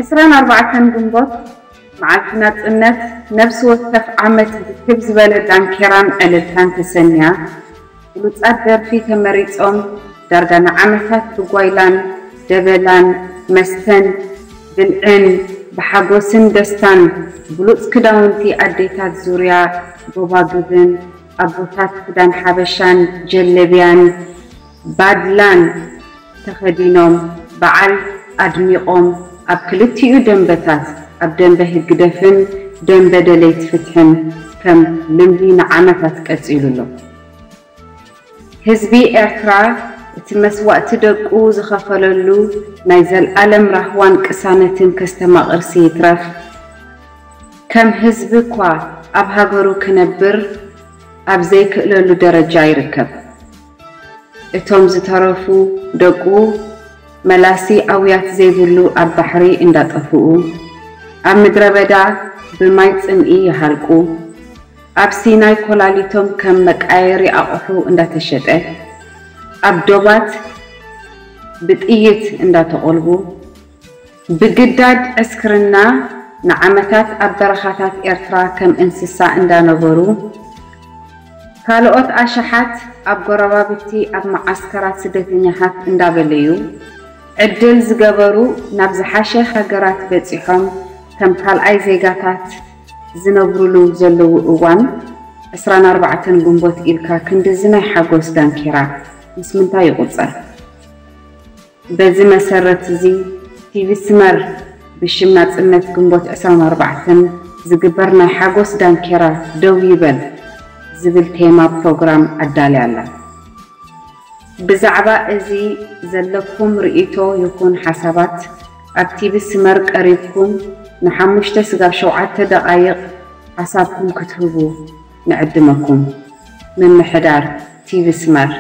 ዕስራን ኣርባዕተን ግንቦት፣ መዓልቲ ናጽነት፣ ነፍሲ ወከፍ ዓመት ብክብ ዝበለ ዳንኬራን ዕልልታን ተሰንያ፣ ብሉጻት ደርፊ ተመሪጾም፣ ዳርጋ ንዓመታት ብጓይላን ደበላን መስተን ብልዕን ብሓጎስን ደስታን ብሉጽ ክዳውንቲ ኣዴታት ዙርያ ጎባጉብን ኣቦታት ክዳን ሓበሻን ጀለብያን ባድላን ተኸዲኖም በዓል ኣድሚቖም ኣብ ክልቲኡ ደንበታት ኣብ ደንበ ህግደፍን ደንበ ደለይቲ ፍትሕን ከም ልምዲ ንዓመታት ቀጺሉ ኣሎ። ህዝቢ ኤርትራ እቲ መስዋእቲ ደቁ ዝኸፈለሉ ናይ ዘልኣለም ራህዋን ቅሳነትን ከስተማቕርሲ ይትረፍ ከም ህዝቢ እኳ ኣብ ሃገሩ ክነብር ኣብ ዘይክእለሉ ደረጃ ይርከብ። እቶም ዝተረፉ ደቁ መላሲ ኣውያት ዘይብሉ ኣብ ባሕሪ እንዳጠፍኡ፣ ኣብ ምድረ በዳ ብማይ ጽምኢ ይሃልቁ፣ ኣብ ሲናይ ኮላሊቶም ከም መቃየሪ ኣቑሑ እንዳተሸጠ፣ ኣብ ዶባት ብጥይት እንዳተቖልቡ፣ ብግዳድ ዕስክርና ንዓመታት ኣብ በረኻታት ኤርትራ ከም እንስሳ እንዳነበሩ፣ ካልኦት ኣሽሓት ኣብ ጎረባብቲ ኣብ መዓስከራት ስደተኛታት እንዳበለዩ፣ ዕድል ዝገበሩ ናብ ዝሓሸ ሃገራት በጺሖም ከም ካልኣይ ዜጋታት ዝነብሩሉ ዘለዉ እዋን፣ ዕስራን ኣርባዕተን ግንቦት ኢልካ ክንድዚ ናይ ሓጎስ ዳንኬራ ምስ ምንታይ ይቑጸር? በዚ መሰረት እዚ፣ ቲቪ ስመር ብሽም ናጽነት ግንቦት ዕስራን ኣርባዕተን ዝግበር ናይ ሓጎስ ዳንኬራ ደው ይበል ዝብል ቴማ ፕሮግራም ኣዳልያ ኣላ። ብዛዕባ እዚ ዘለኩም ርእይቶ ይኹን ሓሳባት ኣብ ቲቪ ስመር ቀሪብኩም ንሓሙሽተ ስጋብ ሸውዓተ ደቓይቕ ሓሳብኩም ክትህቡ ንዕድመኩም። ምምሕዳር ቲቪ ስመር።